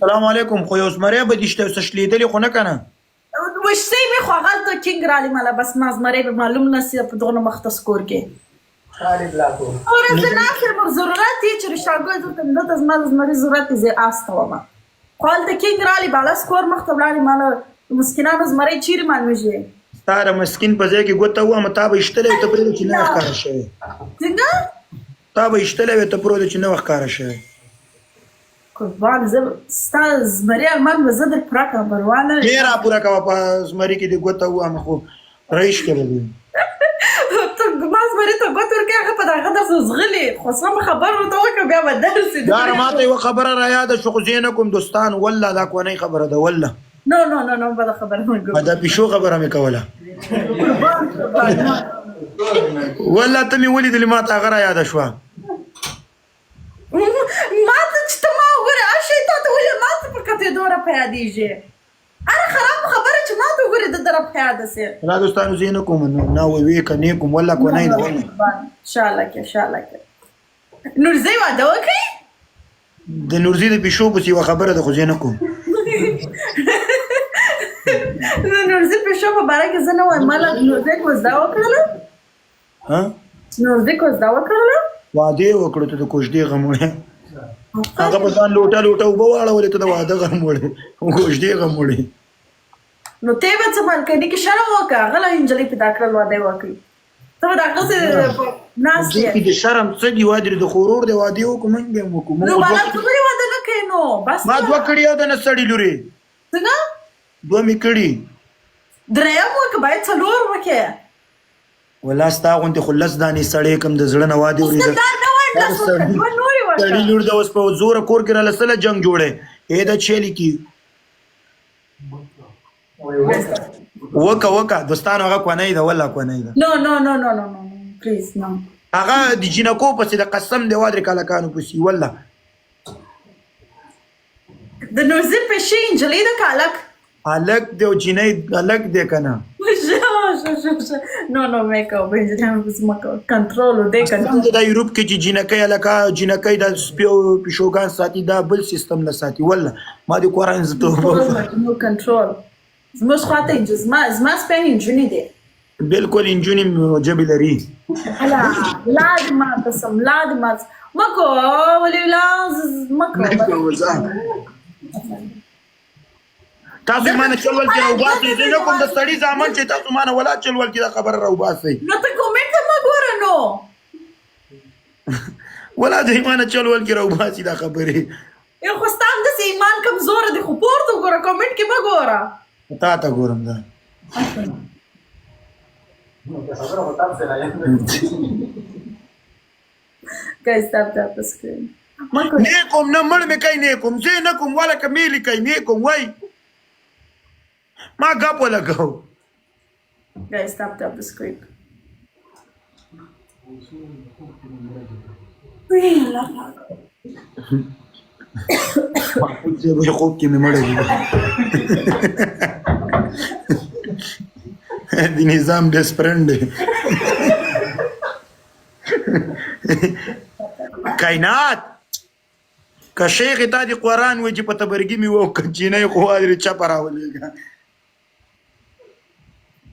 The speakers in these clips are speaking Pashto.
سلام علیکم، خو یو زمری به دې شته، څه شلېدلې خو نه که نه؟ وشتې مې، خو هغلته کینګ رالی ماله، بس ما زمری به معلوم نه سي په دغه مخته سکور کې. ورځ زه ناست یم، ضرورت یې چې رشتاګل دلته دلته زما د زمري ضرورت یې، زه آسته وم، خو هلته کینګ رالی بالا سکور مخته ولاړې ماله. مسکینانو زمری چیرې معلومیږي؟ ستا د مسکین په ځای کې ګوته وهم، تا به ایشتلی وي، ته پرېږده چې نه وي ښکاره شوی. څنګه؟ تا به ایشتلی وي، ته پرېږده چې نه وي ښکاره شوی. قربان، زه ستا زمري ارمان به زه در پوره کړم، پروا نه لري. ډېر را پوره کوه، په زمري کې دې ګوته وهم، خو رایشته به دې. ته ما زمري ته ګوت ورکړې، هغه په دغه درسه ځغلي، خو سمه خبر ورته وکړه، بیا به درسي. یاره، ما ته یوه خبره را یاده شو، خو زه یې نه کوم. دوستان، والله دا کونۍ خبره ده، والله. نو نو نو نو، بده خبره مه کوه. دا پیشو خبره مې کوله. قربان قربان. والله ته مې ولیدلې، ما ته هغه را یاده شوه. ما ته چې ته ما وګورې، اشي تا ته ولې ما ته په کتېدو را په یادېږي؟ هره خرابه خبره چې ما ته وګورې، د در په یاد سي. لا دوستانو، زه یې نه کوم، نو نه وی که نه کوم، والله کونۍ ده، والله. شاله کې شاله کې نورزی واده وکړي. د نورزي د پیشو پسې یوه خبره ده، خو زه یې نه کوم. د نورزي پیشو په باره کې زه نه وایم. ما له نورزي کوزده وکړله. ها؟ نورزي کوزده وکړله. واده یې وکړو، ته د کوژدې غم وړې. هغه په ځان لوټه لوټه اوبه واړولې، ته د واده غم وړې، کوژدې غم وړې. نو ته به څه ملکني کې شرم وکړه، هغه له نجلۍ پیدا کړل، واده یې وکړي، ته به د هغه څه ناست دې یې. کې د شرم څه دی؟ واده د خورور دی، واده وکړو، موږ به هم وکړو. نو موږ بالا دوه ته ولې واده نه کوې؟ نو بس. ما دوه کړي او د نه سړي لورې. څنګه؟ دوه مې کړي. دریم وکړه، باید څلور وکړې. ولا ستا غوندې خو لس دانې سړی کم د زړه نه وادي زه ورېده. دا نه وایم، لس وکړه، دوه نورې سړي وکړه. لور د اوس په زوره کور کې راله سله جنګ جوړی اې دا چیلې کی وکه وکه. دوستانو، هغه کونۍ ده، والله کونۍ ده. نو نو نو نو نو نو، پلیز نو. هغه د جینکو پسې د قسم دی وادرې کالکانو پسې، والله. د نورزي پښې نجلۍ ده که هلک؟ هلک دی او جینۍ هلک دی که نه. نو نو، مې کوه، په نجلۍ پسې مه کوه، کنټرول دی. قسم کنټرول. دی، دا یورپ کې چې جینکۍ هلکا جینکۍ د سپیو پیشوګان ساتي، دا بل سیستم نه ساتي، والله ما دې قرآن زه توبه. نو کنټرول زموږ خواته زما سپیان نجونې دي. بالکل، انجونې ژبې لري. لا لا دې ماته سم، لا دې ماته مه کوه، ولې لا مه نه کوه. کوه ځه. تاسو ما نه چل ول کې راوباسئ، زه نه کوم. د سړي زامن چې تاسو ما نه ولا چل ول کې دا خبره راوباسئ. نو ته کومنټ ته مه ګوره نو. ولا د ما نه چل ول کې راوباسي دا خبرې. یو خو ستا همداسې ایمان کمزوره دی، خو پورته وګوره، کومنټ کې مه ګوره. تا ته ګورم دا. Guys, tap tap the screen. مه کوه. نه کوم، نه مړ مې کوي، نه کوم، زه نه کوم، ولا که مې لیکئ، نه کوم. وای ما ګپ ولګاو. Guys, tap tap the screen. وی الله پاک. محفوظ صاحب وایي خوب کې مې مړی ولیده. د نظام بیسټ فرند دی. کائنات که شیخ ته د قرآن وایي چې په تبرګي مې وو که جینۍ خو وادرې چپه راولېږه.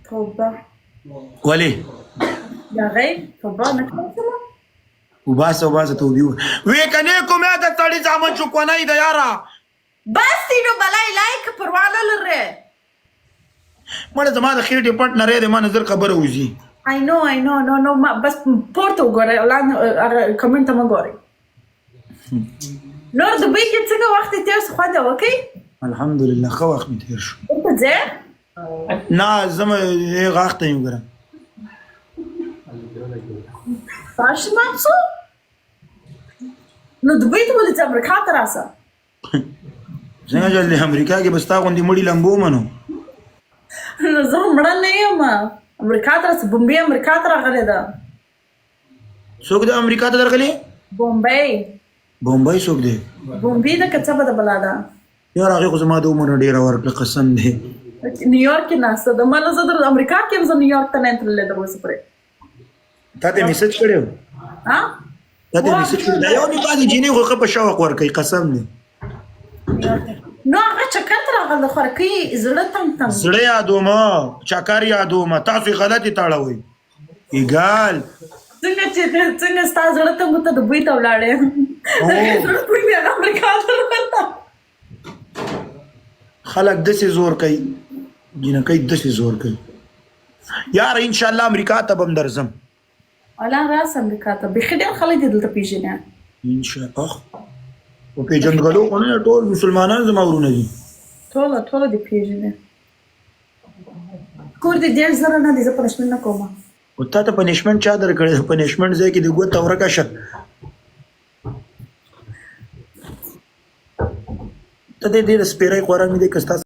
توبه. ولې؟ دا غیب توبه نه کوم. وباسه وباسه، توبې وې که نه کوم. د سړي زامن چې کونۍ ده یاره. بس دی نو، بلای لایک پروا نه لرې. مړه زما د خېټې پټ نری دی، ما نه زر خبره وځي. I know, I know, no, no, ما بس پورته وګورئ، لاندې هغه کمنټ ته مه ګورئ. نور دوبۍ کې څنګه وخت دې تېر شو؟ خوند یې وکړئ؟ الحمدلله، ښه وخت مې تېر شو. دلته ځې؟ نه، زه مې غاښ ته یم ګرم. تاسو ما څو نو دوبۍ ته ولې ځې؟ امریکا ته راسه. څنګه چل دی؟ امریکا کې به ستا غوندې مړي لمبو منو. نو زه مړه نه یم، امریکا ته راسه. بمبي امریکا ته راغلې ده. څوک د امریکا ته درغلي؟ بمبي. بمبي څوک دی؟ بمبي د کڅه به د بلا ده. یار، هغې خو زما د عمر نه ډېره ورکړه، قسم دی. نیویارک کې ناسته ده. ماله زه در امریکا کې یم، زه نیویارک ته نه یم تللې تر اوسه پورې. تا ته میسج کړی و؟ ها؟ تا ته میسج کړی؟ دا یو نه بعضې جینۍ خو ښه په شوق ورکوي، قسم دی. نو هغه چکر ته راغله د خورکۍ زړه تنګ تنګ. زړه یادوم، چکر یادوم، تاسو یې غلطې تړوئ. ایګال څنګه چې څنګه ستا زړه تنګ و، ته دوبۍ ته ولاړې. زړه تنګ دی، هغه امریکا ته ولاړه. خلک داسې زور کوي، جینکۍ داسې زور کوي. یار ان شاء الله امریکا ته به هم درځم. ولا راس امریکا ته، بیخي ډېر خلک دې دلته پېژني. ان شاء الله. په پېژندګلو خو نه، ټول مسلمانان زما ورونه دي. ټوله ټوله دې پېژني. کور دې 30,000 نه دی، زه پنشمنټ نه کوم. او تا ته پنشمنټ چا درکړی؟ د پنشمنټ ځای کې دې ګوته ورکه شه. ته دې ډېره سپېرۍ خوره مې دی که ستا.